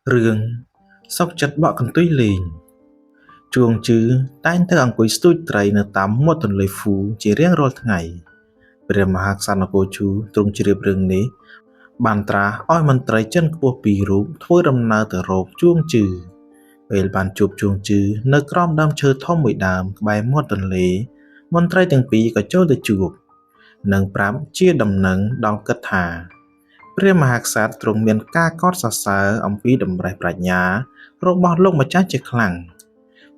រឿងសុកចិត្តបក់កន្ទុយលេងជួងជឺតែងទៅអង្គុយស្ទូចត្រីនៅតាមមាត់ទន្លេហ្វូជារៀងរាល់ថ្ងៃព្រះមហាក្សត្រនគរជូទ្រង់ជ្រាបរឿងនេះបានត្រាស់ឲ្យមន្ត្រីចិនខ្ពស់ពីររូបធ្វើដំណើរទៅរកជួងជឺពេលបានជួបជួងជឺនៅក្រោមដើមឈើធំមួយដើមក្បែរមាត់ទន្លេមន្ត្រីទាំងពីរក៏ចូលទៅជួបនិងប្រាប់ជាដំណឹងដល់គិតថាព្រះមហាក្សត្រទ្រង់មានការកោតសរសើរអំពីតម្រេះប្រាជ្ញារបស់លោកម្ចាស់ជាខ្លាំង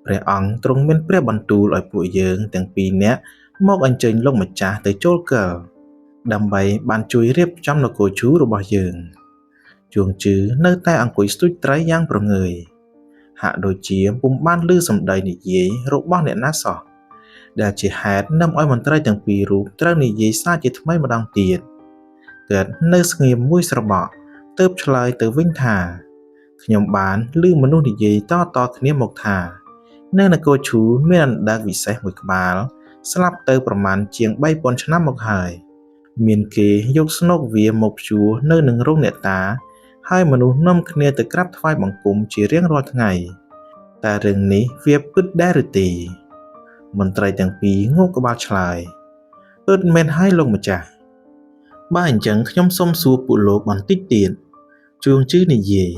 ព្រះអង្គទ្រង់មានព្រះបន្ទូលឲ្យពួកយើងទាំងពីរនាក់មកអញ្ជើញលោកម្ចាស់ទៅចូលកិលដើម្បីបានជួយរៀបចំនគរជូរបស់យើងជួងជឺនៅតែអង្គុយស្ទូចត្រីយ៉ាងព្រងើយហាក់ដូចជាពុំបានឮសម្ដីនិយាយរបស់អ្នកណាសោះដែលជាហេតុនាំឲ្យមន្ត្រីទាំងពីររូបត្រូវនិយាយសារជាថ្មីម្ដងទៀតគាត់នៅស្ងៀមមួយស្របក់ទើបឆ្លើយទៅវិញថាខ្ញុំបានឮមនុស្សនិយាយតៗគ្នាមកថានៅនគរឈូមានអណ្ដើកវិសេសមួយក្បាលស្លាប់ទៅប្រមាណជាង 3000 ឆ្នាំមកហើយមានគេយកស្នូកវាមកព្យួរនៅនឹងរោងអ្នកតាហើយមនុស្សនាំគ្នាទៅក្រាបថ្វាយបង្គំជារៀងរាល់ថ្ងៃតែរឿងនេះវាពិតដែរឬទេមន្ត្រីទាំងពីរងក់ក្បាលឆ្លើយពិតមែនហើយលោកម្ចាស់បើអញ្ចឹងខ្ញុំសូមសួរពួកលោកបន្តិចទៀតជួងជឺនិយាយ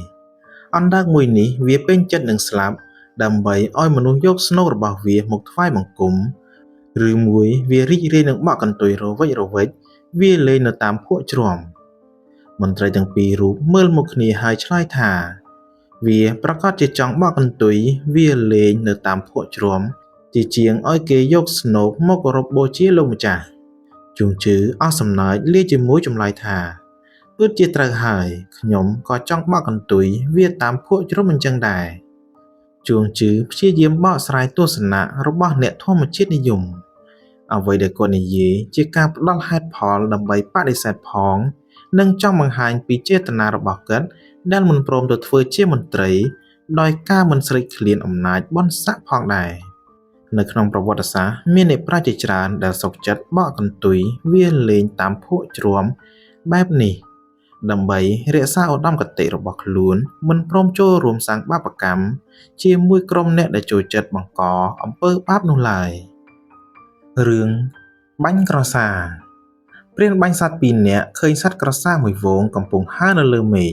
អណ្ដើកមួយនេះវាពេញចិត្តនឹងស្លាប់ដើម្បីឲ្យមនុស្សយកស្នូករបស់វាមកថ្វាយបង្គំឬមួយវារីករាយនឹងបក់កន្ទុយរវិចរវិចវាលេងនៅតាមភក់ជ្រាំមន្ត្រីទាំងពីររូបមើលមុខគ្នាហើយឆ្លើយថាវាប្រកាសជាចង់បក់កន្ទុយវាលេងនៅតាមភក់ជ្រាំជាជាងឲ្យគេយកស្នូកមកគោរពបូជាលោកម្ចាស់ជួងជឺអស់សំណើចលាជាមួយចម្លើយថាពិតជាត្រូវហើយខ្ញុំក៏ចង់បក់កន្ទុយវាតាមភក់ជ្រាំអញ្ចឹងដែរជួងជឺព្យាយាមបកស្រាយទស្សនៈរបស់អ្នកធម្មជាតិនិយមអ្វីដែលគាត់និយាយជាការផ្ដល់ហេតុផលដើម្បីបដិសេធផងនិងចង់បង្ហាញពីចេតនារបស់គាត់ដែលមិនព្រមទៅធ្វើជាមន្ត្រីដោយការមិនស្រេកឃ្លានអំណាចបុណ្យស័ក្តិផងដែរនៅក្នុងប្រវត្តិសាស្ត្រមានអ្នកប្រាជ្ញជាច្រើនដែលសុខចិត្តបកកន្ទុយវាលេងតាមភក់ជ្រាំបែបនេះដើម្បីរក្សាឧត្តមគតិរបស់ខ្លួនមិនព្រមចូលរួមសាងបាបកម្មជាមួយក្រុមអ្នកដែលចូលចិត្តបង្កអំពើបាបនោះឡើយរឿងបាញ់ក្រសាព្រានបាញ់សត្វពីរនាក់ឃើញសត្វក្រសាមួយហ្វូងកំពុងហើរនៅលើមេឃ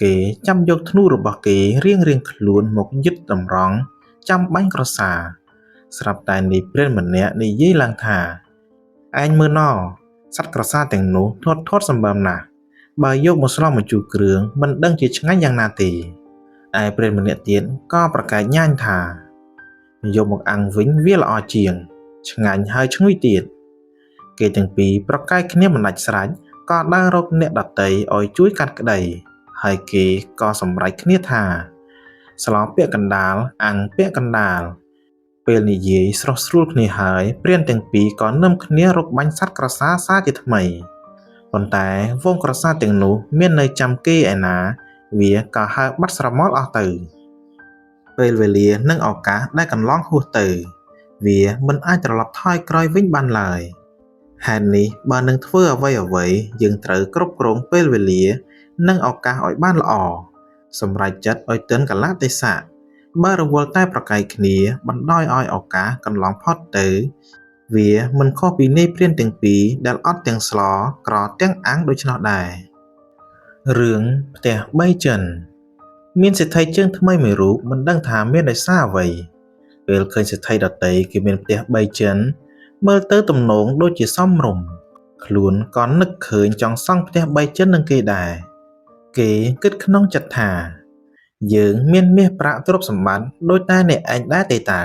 គេចាំយកធ្នូរបស់គេរៀងៗខ្លួនមកយឹតតម្រង់ចាំបាញ់ក្រសាស្រាប់តែនាយព្រានម្នាក់និយាយឡើងថាឯងមើលណសត្វក្រសាទាំងនោះធាត់ធាត់សម្បើមណាស់បើយកមកស្លម្ជូរគ្រឿងមិនដឹងជាឆ្ងាញ់យ៉ាងណាទេឯព្រានម្នាក់ទៀតក៏ប្រកែកញ៉ាញថាយកមកអាំងវិញវាល្អជាងឆ្ងាញ់ហើយឈ្ងុយទៀតគេទាំងពីរប្រកែកគ្នាមិនដាច់ស្រេចក៏ដើររកអ្នកដទៃឲ្យជួយកាត់ក្តីហើយគេក៏សម្រេចគ្នាថាស្លពាក់កណ្ដាលអាំងពាក់កណ្ដាលពេលនិយាយស្រស់ស្រួលគ្នាហើយព្រានទាំងពីរក៏នាំគ្នារកបាញ់សត្វក្រសាសាជាថ្មីប៉ុន្តែហ្វូងក្រសាទាំងនោះមាននៅចាំគេឯណាវាក៏ហើរបាត់ស្រមោលអស់ទៅពេលវេលានិងឱកាសដែលកន្លងហួសទៅវាមិនអាចត្រឡប់ថយក្រោយវិញបានឡើយហេតុនេះបើនឹងធ្វើអ្វីៗយើងត្រូវគ្រប់គ្រងពេលវេលានិងឱកាសឲ្យបានល្អសម្រេចចិត្តឲ្យទាន់កាលៈទេសៈបើរវល់តែប្រកែកគ្នាបណ្ដោយឲ្យឱកាសកន្លងផុតទៅវាមិនខុសពីនាយព្រានទាំងពីរដែលអត់ទាំងស្លក្រទាំងអាំងដូច្នោះដែររឿងផ្ទះបីចិនមានសេដ្ឋីជើងថ្មីមួយរូបមិនដឹងថាមានដោយសារអ្វីពេលឃើញសេដ្ឋីដទៃគេមានផ្ទះបីចិនមើលទៅទំនងដូចជាសមរម្យខ្លួនក៏នឹកឃើញចង់សង់ផ្ទះបីចិននឹងគេដែរគេគិតក្នុងចិត្តថាយើងមានមាសប្រាក់ទ្រព្យសម្បត្តិដូចតែអ្នកឯងដែរទេតើ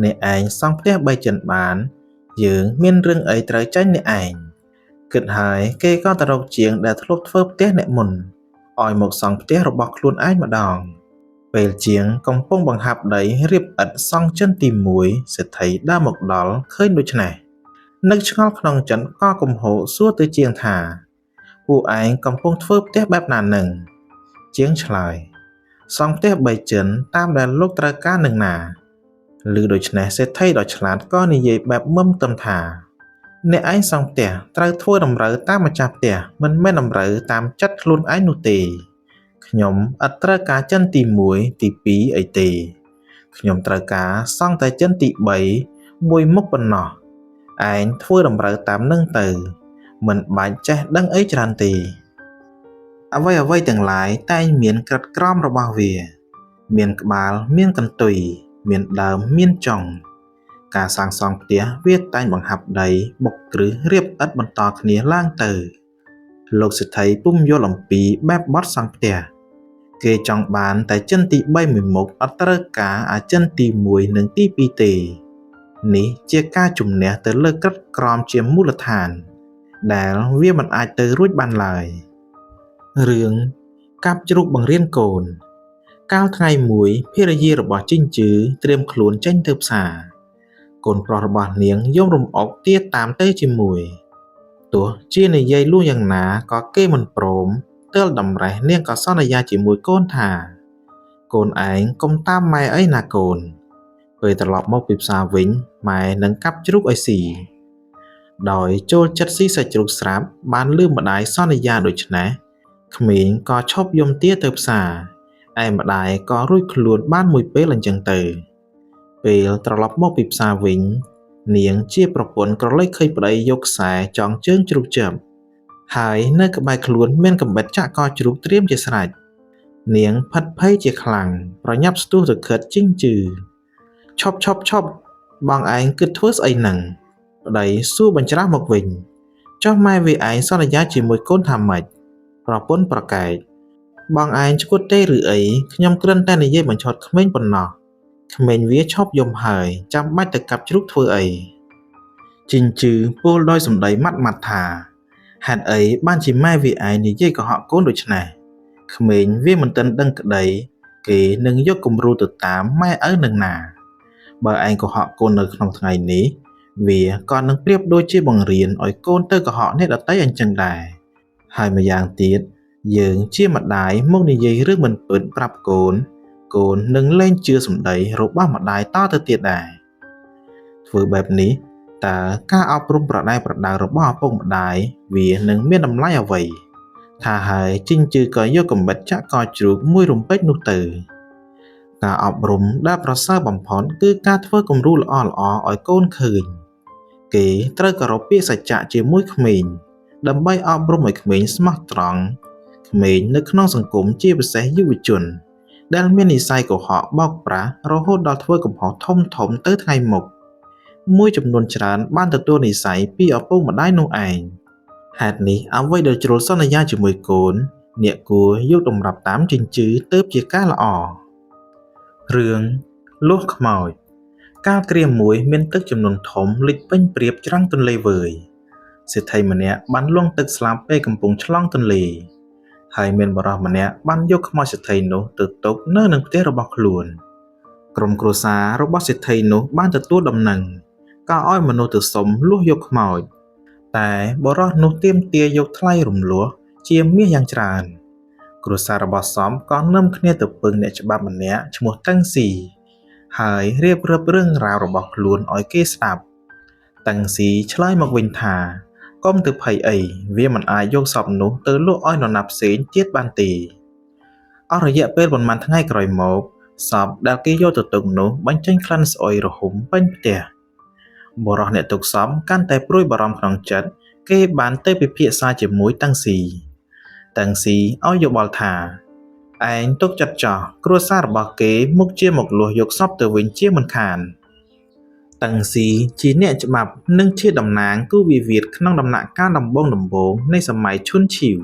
អ្នកឯងសង់ផ្ទះបីចិនបានយើងមានរឿងអីត្រូវចាញ់អ្នកឯងគិតហើយគេក៏ទៅរកជាងដែលធ្លាប់ធ្វើផ្ទះអ្នកមុនឲ្យមកសង់ផ្ទះរបស់ខ្លួនឯងម្ដងពេលជាងកំពុងបង្ហាប់ដីរៀបឥដ្ឋសង់ចិនទី1សេដ្ឋីដើរមកដល់ឃើញដូច្នេះនឹកឆ្ងល់ក្នុងចិត្តក៏កំហូរសួរទៅជាងថាពួកឯងកំពុងធ្វើផ្ទះបែបណានឹងជាងឆ្លើយសង់ផ្ទះបីចិនតាមដែលលោកត្រូវការនឹងណាឬដូច្នេះសេដ្ឋីដ៏ឆ្លាតក៏និយាយបែបមឹមទឹមថាអ្នកឯងសង់ផ្ទះត្រូវធ្វើតម្រូវតាមម្ចាស់ផ្ទះមិនមែនតម្រូវតាមចិត្តខ្លួនឯងនោះទេខ ខ្ញុំឥតត្រូវការចិនទី1ទី2អីទេខ្ញុំត្រូវការសង់តែចិនទី3មួយមុខប៉ុណ្ណោះឯងធ្វើតម្រូវតាមនឹងទៅមិនបាច់ចេះដឹងអីច្រើនទេអ្វីៗទាំងឡាយតែងមានក្រិតក្រមរបស់វាមានក្បាលមានកន្ទុយមានដើមមានចុងការសាងសង់ផ្ទះវាតែងបង្ហាប់ដីបុកគ្រឹះរៀបឥដ្ឋបន្តគ្នាឡើងទៅលោកសេដ្ឋីពុំយល់អំពីបែបបទសង់ផ្ទះគេចង់បានតែចិនទី3មួយមុខអត់ត្រូវការអាចិនទី1និងទី2ទេនេះជាការជំនះទៅលើក្រិតក្រមជាមូលដ្ឋានដែលវាមិនអាចទៅរួចបានឡើយរឿងកាប់ជ្រូកបង្រៀនកូនកាលថ្ងៃមួយភរិយារបស់ជីងជឺត្រៀមខ្លួនចេញទៅផ្សារកូនប្រុសរបស់នាងយំរំអុកទាតាមទៅជាមួយទោះជានិយាយលួងយ៉ាងណាក៏គេមិនព្រមទើលតម្រេះនាងក៏សន្យាជាមួយកូនថាកូនឯងកុំតាមម៉ែអីណាកូនពេលត្រឡប់មកពីផ្សារវិញម៉ែនឹងកាប់ជ្រូកឲ្យស៊ីដោយចូលចិត្តស៊ីសាច់ជ្រូកស្រាប់បានលឺម្ដាយសន្យាដូច្នេះក្មេងក៏ឈប់យំទាទៅផ្សារឯម្ដាយក៏រួចខ្លួនបានមួយពេលអញ្ចឹងទៅពេលត្រឡប់មកពីផ្សារវិញនាងជាប្រពន្ធក្រឡេកឃើញប្តីយកខ្សែចងជើងជ្រូកជឹបហើយនៅក្បែរខ្លួនមានកំបិតចាក់កជ្រូកត្រៀមជាស្រេចនាងផិតភ័យជាខ្លាំងប្រញាប់ស្ទុះទៅខិតជីងជឺឈប់ឈប់ឈប់បងឯងគិតធ្វើស្អីនឹងប្តីសួរបញ្ច្រាស់មកវិញចុះម៉ែវាឯងសន្យាជាមួយកូនថាម៉េចប្រពន្ធប្រកែកបងឯងឈួតទេឬអីខ្ញុំគ្រាន់តែនិយាយបញ្ឆោតក្មេងប៉ុណ្ណោះក្មេងវាឈប់យំហើយចាំបាច់ទៅកាប់ជ្រូកធ្វើអីជីងជឺពោលដោយសម្ដីម៉ាត់ម៉ាត់ថាហេតុអីបានជាម៉ែវាឯងនិយាយកុហកកូនដូច្នេះក្មេងវាមិនទាន់ដឹងក្តីគេនឹងយកគំរូទៅតាមម៉ែឪនឹងណាបើឯងកុហកកូននៅក្នុងថ្ងៃនេះវាក៏នឹងប្រៀបដូចជាបង្រៀនឲ្យកូនទៅកុហកអ្នកដទៃអញ្ចឹងដែរហើយម្យ៉ាងទៀតយើងជាម្ដាយមកនិយាយរឿងមិនពិតប្រាប់កូនកូននឹងលែងជឿសម្ដីរបស់ម្ដាយតទៅទៀតដែរធ្វើបែបនេះតើការអប់រំប្រដែប្រដៅរបស់ឪពុកម្ដាយវានឹងមានតម្លៃអ្វីថាហើយជីងជឺក៏យកកំបិតចាក់កជ្រូកមួយរំពេចនោះទៅការអប់រំដែលប្រសើរបំផុតគឺការធ្វើគំរូល្អៗឲ្យកូនឃើញគេត្រូវគោរពពាក្យសច្ចៈជាមួយក្មេងដើម្បីអប់រំឲ្យក្មេងស្មោះត្រង់ក្មេងនៅក្នុងសង្គមជាពិសេសយុវជនដែលមាននិស្ស័យកុហកបោកប្រាស់រហូតដល់ធ្វើកំហុសធំៗទៅថ្ងៃមុខមួយចំនួនច្រើនបានទទួលនិស្ស័យពីឪពុកម្ដាយនោះឯងហេតុនេះអ្វីដែលជ្រុលសន្យាជាមួយកូនអ្នកគួរយកតម្រាប់តាមចិញ្ចឺទើបជាការល្អរឿងលួសខ្មោចកាលគ្រាមួយមានទឹកចំនួនធំលិចពេញព្រៀបច្រាំងទន្លេវើយសេដ្ឋីម្នាក់បានលង់ទឹកស្លាប់ពេលកំពុងឆ្លងទន្លេហើយមានបុរសម្នាក់បានយកខ្មោចសេដ្ឋីនោះទៅទុកនៅនឹងផ្ទះរបស់ខ្លួនក្រុមគ្រួសាររបស់សេដ្ឋីនោះបានទទួលដំណឹងក៏ឲ្យមនុស្សទៅសុំលួសយកខ្មោចតែបុរសនោះទាមទារយកថ្លៃរំលោះជាមាសយ៉ាងច្រើនគ្រួសាររបស់សំក៏នាំគ្នាទៅពឹងអ្នកច្បាប់ម្នាក់ឈ្មោះតឹងស៊ីហើយរៀបរាប់រឿងរ៉ាវរបស់ខ្លួនឲ្យគេស្ដាប់តឹងស៊ីឆ្លើយមកវិញថាកុំទៅភ័យអីវាមិនអាចយកសពនោះទៅលក់ឲ្យនរណាផ្សេងទៀតបានទេអស់រយៈពេលប៉ុន្មានថ្ងៃក្រោយមកសពដែលគេយកទៅទុកនោះបញ្ចេញក្លិនស្អុយរហុំពេញផ្ទះបុរសអ្នកទុកសពកាន់តែព្រួយបារម្ភក្នុងចិត្តគេបានទៅពិភាក្សាជាមួយតឹងស៊ីតឹងស៊ីឲ្យយោបល់ថាឯងទុកចិត្តចោះគ្រួសាររបស់គេមុខជាមកលួសយកសពទៅវិញជាមិនខានតឹងស៊ីជាអ្នកច្បាប់និងជាតំណាងគូវិវាទក្នុងដំណាក់កាលដំបូងនៃសម័យឈុនឈីវ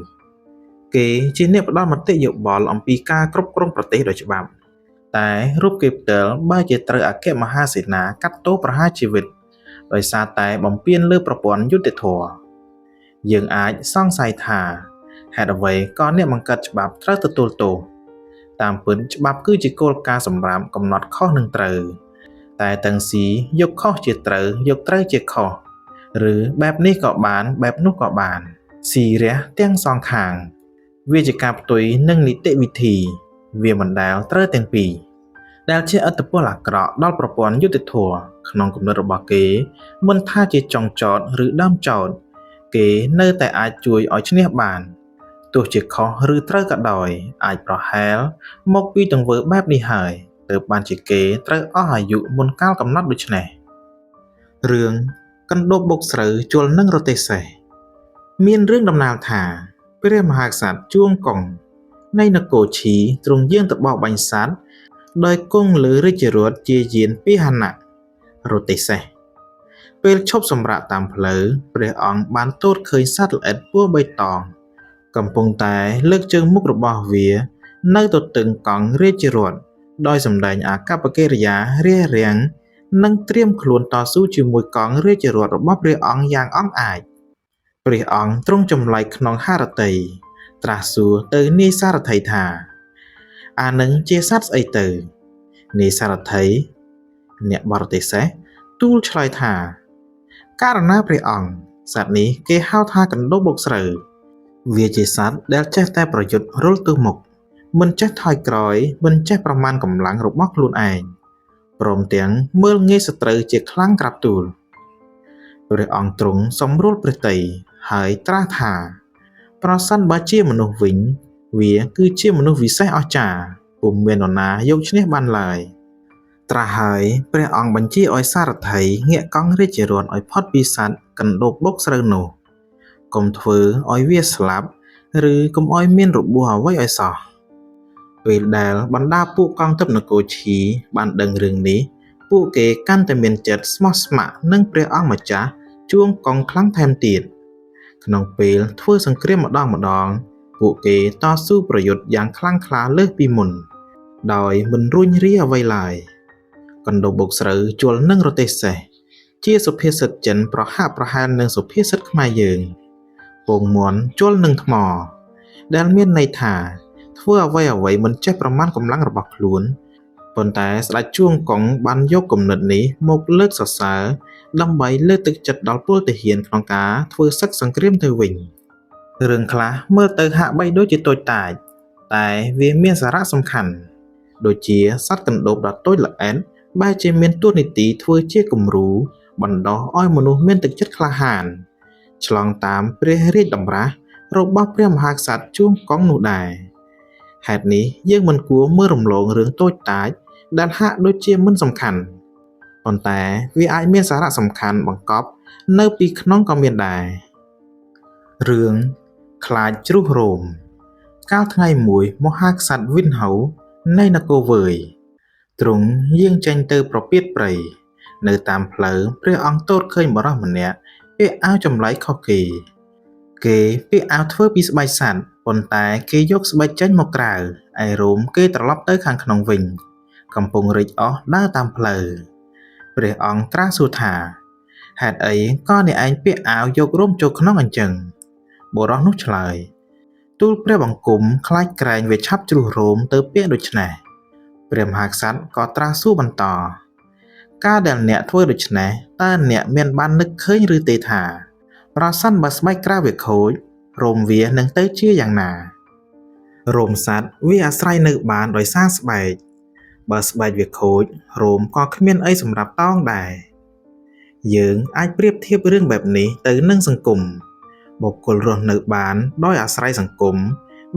គេជាអ្នកផ្ដល់មតិយោបល់អំពីការគ្រប់គ្រងប្រទេសដោយច្បាប់តែរូបគេផ្ទាល់បែរជាត្រូវអគ្គមហាសេនាកាត់ទោសប្រហារជីវិតដោយសារតែបំពានលើប្រព័ន្ធយុត្តិធម៌យើងអាចសង្ស័យថាហេតុអ្វីក៏អ្នកបង្កើតច្បាប់ត្រូវទទួលទោសតាមពិតច្បាប់គឺជាគោលការណ៍សម្រាប់កំណត់ខុសនិងត្រូវតែតឹងស៊ីយកខុសជាត្រូវយកត្រូវជាខុសឬបែបនេះក៏បានបែបនោះក៏បានស៊ីរះទាំងសងខាងវាជាការផ្ទុយនឹងនីតិវិធីវាមិនដែលត្រូវទាំងពីរដែលជាឥទ្ធិពលអាក្រក់ដល់ប្រព័ន្ធយុត្តិធម៌ក្នុងគំនិតរបស់គេមិនថាជាចុងចោតឬដើមចោតគេនៅតែអាចជួយឲ្យឈ្នះបាន ទោះជាខុសឬត្រូវក៏ដោយអាចប្រហែលមកពីទង្វើបែបនេះហើយទើបបានជាគេត្រូវអស់អាយុមុនកាលកំណត់ដូច្នេះរឿងកណ្ដូបបុកស្រូវជល់នឹងរទេះសេះមានរឿងដំណាលថាព្រះមហាក្សត្រជួងកុងនៃនគរឈីទ្រង់យាងទៅបរបាញ់សត្វដោយគង់លើរាជរថជាយានពាហនៈរទេះសេះពេលឈប់សម្រាកតាមផ្លូវព្រះអង្គបានទតឃើញសត្វល្អិតពណ៌បៃតងកំពុងតែលើកជើងមុខរបស់វានៅទទឹងកង់រាជរថដោយសម្ដែងអាកប្បកិរិយារារាំងនិងត្រៀមខ្លួនតស៊ូជាមួយកង់រាជរថរបស់ព្រះអង្គយ៉ាងអង់អាចព្រះអង្គទ្រង់ចម្លែកក្នុងហឫទ័យត្រាស់សួរទៅនាយសារថីថាអានឹងជាសត្វស្អីទៅនាយសារថីអ្នកបរទេសសេះទូលឆ្លើយថាករណាព្រះអង្គសត្វនេះគេហៅថាកណ្ដូបបុកស្រូវវាជាសត្វដែលចេះតែប្រយុទ្ធរុលទិសមុខមិនចេះថយក្រោយមិនចេះប្រមាណកម្លាំងរបស់ខ្លួនឯងព្រមទាំងមើលងាយសត្រូវជាខ្លាំងក្រាបទូលព្រះអង្គទ្រង់សម្រួលព្រះទ័យហើយត្រាស់ថាប្រសិនបើជាមនុស្សវិញវាគឺជាមនុស្សវិសេសអស្ចារ្យពុំមាននរណាយកឈ្នះបានឡើយត្រាស់ហើយព្រះអង្គបញ្ជាឲ្យសារថីងាកកង់រាជរថឲ្យផុតពីសត្វកណ្ដូបបុកស្រូវនោះកុំធ្វើឲ្យវាស្លាប់ឬកុំឲ្យមានរបួសអ្វីឲ្យសោះពេលដែលបណ្ដាពួកកងទ័ពនគរឈីបានដឹងរឿងនេះពួកគេកាន់តែមានចិត្តស្មោះស្ម័គ្រនឹងព្រះអង្គម្ចាស់ជួងកងខ្លាំងថែមទៀតក្នុងពេលធ្វើសង្គ្រាមម្ដងពួកគេតស៊ូប្រយុទ្ធយ៉ាងខ្លាំងក្លាលើសពីមុនដោយមិនរួញរាអ្វីឡើយកណ្ដូបបុកស្រូវជល់នឹងរទេះសេះជាសុភាសិតចិនប្រហាក់ប្រហែលនឹងសុភាសិតខ្មែរយើងពងមាន់ជល់នឹងថ្មដែលមានន័យថាធ្វើអ្វីៗមិនចេះប្រមាណកម្លាំងរបស់ខ្លួនប៉ុន្តែស្ដេចជួងកុងបានយកគំនិតនេះមកលើកសរសើរដើម្បីលើកទឹកចិត្តដល់ពលទាហានក្នុងការធ្វើសឹកសង្គ្រាមទៅវិញរឿងខ្លះមើលទៅហាក់បីដូចជាតូចតាចតែវាមានសារៈសំខាន់ដូចជាសត្វកណ្ដូបដ៏តូចល្អិតបែរជាមានតួនាទីធ្វើជាគំរូបណ្ដុះឲ្យមនុស្សមានទឹកចិត្តក្លាហានឆ្លងតាមព្រះរាជតម្រាស់របស់ព្រះមហាក្សត្រជួងកុងនោះដែរហេតុនេះយើងមិនគួរមើលរំលងរឿងតូចតាចដែលហាក់ដូចជាមិនសំខាន់ប៉ុន្តែវាអាចមានសារៈសំខាន់បង្កប់នៅពីក្នុងក៏មានដែររឿងខ្លាចជ្រុះរោមកាលថ្ងៃមួយមហាក្សត្រវិនហៅនៃនគរវើយទ្រង់យាងចេញទៅប្រពាតព្រៃនៅតាមផ្លូវព្រះអង្គទតឃើញបុរសម្នាក់ពាក់អាវចម្លែកខុសគេគេពាក់អាវធ្វើពីស្បែកសត្វប៉ុន្តែគេយកស្បែកចេញមកក្រៅឯរោមគេត្រឡប់ទៅខាងក្នុងវិញកំពុងរិចអស់ដើរតាមផ្លូវព្រះអង្គត្រាស់សួរថាហេតុអីក៏អ្នកឯងពាក់អាវយករោមចូលក្នុងអញ្ចឹងបុរសនោះឆ្លើយទូលព្រះបង្គំខ្លាចក្រែងវាឆាប់ជ្រុះរោមទៅពាក់ដូច្នេះព្រះមហាក្សត្រក៏ត្រាស់សួរបន្តការដែលអ្នកធ្វើដូច្នេះតើអ្នកមានបាននឹកឃើញឬទេថាប្រសិនបើស្បែកក្រៅវាខូចរោមវានឹងទៅជាយ៉ាងណារោមសត្វវាអាស្រ័យនៅបានដោយសារស្បែកបើស្បែកវាខូចរោមក៏គ្មានអីសម្រាប់តោងដែរយើងអាចប្រៀបធៀបរឿងបែបនេះទៅនឹងសង្គមបុគ្គលរស់នៅបានដោយអាស្រ័យសង្គម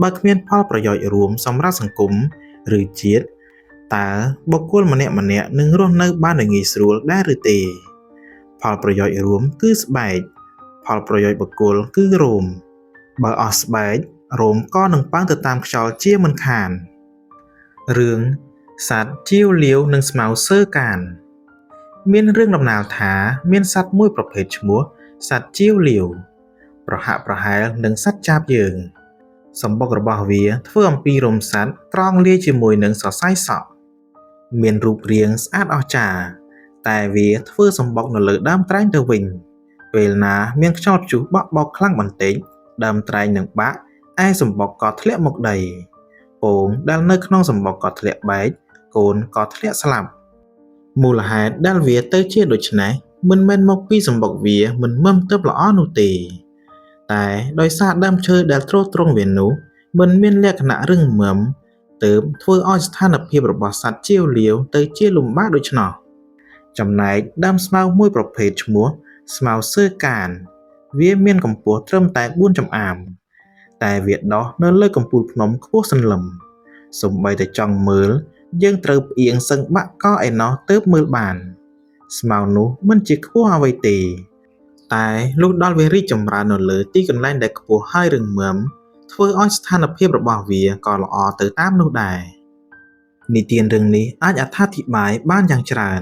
បើគ្មានផលប្រយោជន៍រួមសម្រាប់សង្គមឬជាតិតើបុគ្គលម្នាក់ៗនឹងរស់នៅបានដោយងាយស្រួលដែរឬទេផលប្រយោជន៍រួមគឺស្បែកផលប្រយោជន៍បុគ្គលគឺរោមបើអស់ស្បែករោមក៏នឹងប៉ើងទៅតាមខ្យល់ជាមិនខានរឿងសត្វជាវលាវនិងស្មៅសើកានមានរឿងដំណាលថាមានសត្វមួយប្រភេទឈ្មោះសត្វជាវលាវប្រហាក់ប្រហែលនឹងសត្វចាបយើងសម្បុករបស់វាធ្វើអំពីរោមសត្វត្រង់លាយជាមួយនឹងសរសៃសក់មានរូបរាងស្អាតអស្ចារ្យតែវាធ្វើសម្បុកនៅលើដើមត្រែងទៅវិញពេលណាមានខ្យល់ព្យុះបក់បោកខ្លាំងបន្តិចដើមត្រែងនឹងបាក់ឯសម្បុកក៏ធ្លាក់មកដីពងដែលនៅក្នុងសម្បុកក៏ធ្លាក់បែកកូនក៏ធ្លាក់ស្លាប់មូលហេតុដែលវាទៅជាដូច្នេះមិនមែនមកពីសម្បុកវាមិនមឹមទើបល្អនោះទេតែដោយសារដើមឈើដែលទ្រទ្រង់វានោះមិនមានលក្ខណៈរឹងមាំទើបធ្វើឲ្យស្ថានភាពរបស់សត្វជាវលាវទៅជាលំបាកដូច្នោះចំណែកដើមស្មៅមួយប្រភេទឈ្មោះស្មៅសើកានវាមានកម្ពស់ត្រឹមតែ4ចំអាម តែវាដុះនៅលើកំពូលភ្នំខ្ពស់សន្លឹម សូម្បីតែចង់មើល យើងត្រូវផ្អៀងសឹងបាក់កឯណោះទើបមើលបាន ស្មៅនោះមិនជាខ្ពស់អ្វីទេ តែលុះដល់វារីកចម្រើននៅលើទីកន្លែងដែលខ្ពស់ហើយរឹងមាំ ធ្វើឲ្យស្ថានភាពរបស់វាក៏ល្អទៅតាមនោះដែរ និទានរឿងនេះអាចអត្ថាធិប្បាយបានយ៉ាងច្រើន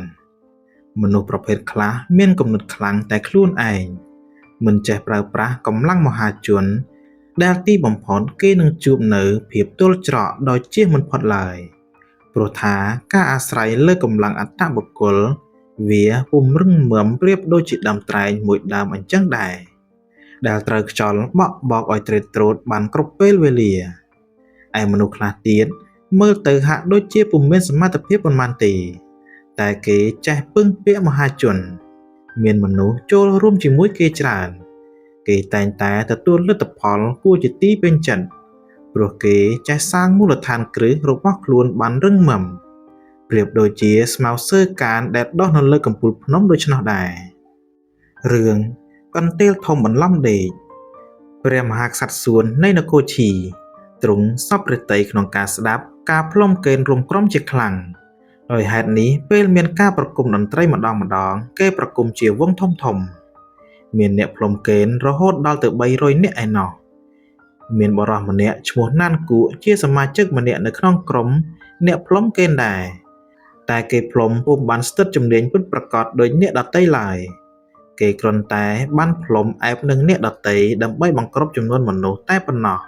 មនុស្សប្រភេទខ្លះមានគំនិតខ្លាំងតែខ្លួនឯង មិនចេះប្រើប្រាស់កម្លាំងមហាជន ដែលទីបំផុតគេនឹងជួបនូវភាពទល់ច្រកដោយជៀសមិនផុតឡើយ ព្រោះថាការអាស្រ័យលើកម្លាំងអត្តបុគ្គល វាពុំរឹងមាំប្រៀបដូចជាដើមត្រែងមួយដើមអញ្ចឹងដែរ ដែលត្រូវខ្យល់បក់បោកឲ្យទ្រេតទ្រោតបានគ្រប់ពេលវេលា ឯមនុស្សខ្លះទៀតមើលទៅហាក់ដូចជាពុំមានសមត្ថភាពប៉ុន្មានទេ តែគេចេះពឹងពាក់មហាជន មានមនុស្សចូលរួមជាមួយគេច្រើន គេតែងតែទទួលលទ្ធផលគួរជាទីពេញចិត្ត ព្រោះគេចេះសាងមូលដ្ឋានគ្រឹះរបស់ខ្លួនបានរឹងមាំ ប្រៀបដូចជាស្មៅសើកានដែលដុះនៅលើកំពូលភ្នំដូច្នោះដែរ រឿងកន្ទេលធំបន្លំដេក ព្រះមហាក្សត្រសួននៃនគរឈី ទ្រង់សព្វព្រះទ័យក្នុងការស្ដាប់ការផ្លុំកេនរួមក្រុមជាខ្លាំង ដោយហេតុនេះពេលមានការប្រគំតន្ត្រីម្ដងម្ដង គេប្រគំជាវង់ធំធំ មានអ្នកផ្លុំកេនរហូតដល់ទៅ300នាក់ឯណោះ មានបុរសម្នាក់ឈ្មោះណានគួកជាសមាជិកម្នាក់នៅក្នុងក្រុមអ្នកផ្លុំកេនដែរ តែគេផ្លុំពុំបានស្ទាត់ជំនាញពិតប្រាកដដូចអ្នកដទៃឡើយ គេគ្រាន់តែបានផ្លុំអែបនឹងអ្នកដទៃដើម្បីបង្គ្រប់ចំនួនមនុស្សតែប៉ុណ្ណោះ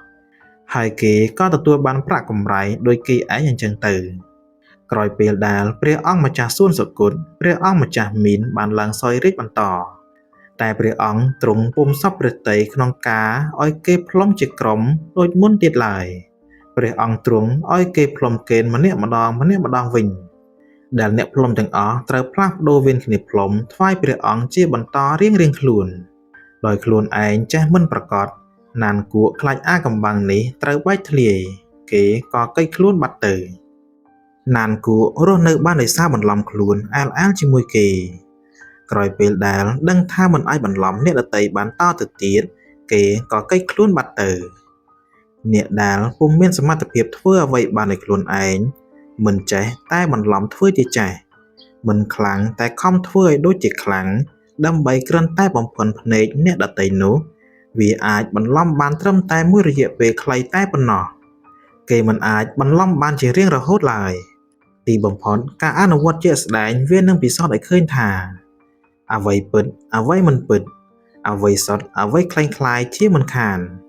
ហើយគេក៏ទទួលបានប្រាក់កម្រៃដូចគេឯងអញ្ចឹងទៅ ក្រោយពេលដែលព្រះអង្គម្ចាស់សួនសុគត ព្រះអង្គម្ចាស់មីនបានឡើងសោយរាជ្យបន្ត តែព្រះអង្គទ្រង់ពុំសព្វព្រះទ័យក្នុងការឲ្យគេផ្លុំជាក្រុមដូចមុនទៀតឡើយ ព្រះអង្គទ្រង់ឲ្យគេផ្លុំកេនម្នាក់ម្ដងម្នាក់ម្ដងវិញ ដែលអ្នកផ្លុំទាំងអស់ត្រូវផ្លាស់ប្ដូរវេនគ្នាផ្លុំថ្វាយព្រះអង្គជាបន្តរៀងៗខ្លួន ដោយខ្លួនឯងចេះមិនប្រកប ណានគួកខ្លាចអាកំបាំងនេះត្រូវបែកធ្លាយ គេក៏កិច្ចខ្លួនបាត់ទៅ ណានគួករស់នៅបានដោយសារបន្លំខ្លួនអែលអាលជាមួយគេ ក្រោយពេលដែលដឹងថាមិនអាចបន្លំអ្នកដទៃបានតទៅទៀត គេក៏កិច្ចខ្លួនបាត់ទៅ អ្នកដែលពុំមានសមត្ថភាពធ្វើអ្វីបានដោយខ្លួនឯង មិនចេះតែបន្លំធ្វើជាចេះ មិនខ្លាំងតែខំធ្វើឲ្យដូចជាខ្លាំង ដើម្បីគ្រាន់តែបំភាន់ភ្នែកអ្នកដទៃនោះ វាអាចបន្លំបានត្រឹមតែមួយរយៈពេលខ្លីតែប៉ុណ្ណោះ គេមិនអាចបន្លំបានជារៀងរហូតឡើយ ទីបំផុតការអនុវត្តជាក់ស្ដែងវានឹងពិសោធន៍ឲ្យឃើញថា អ្វីពិត អ្វីមិនពិត អ្វីសុទ្ធ អ្វីក្លែងក្លាយជាមិនខាន។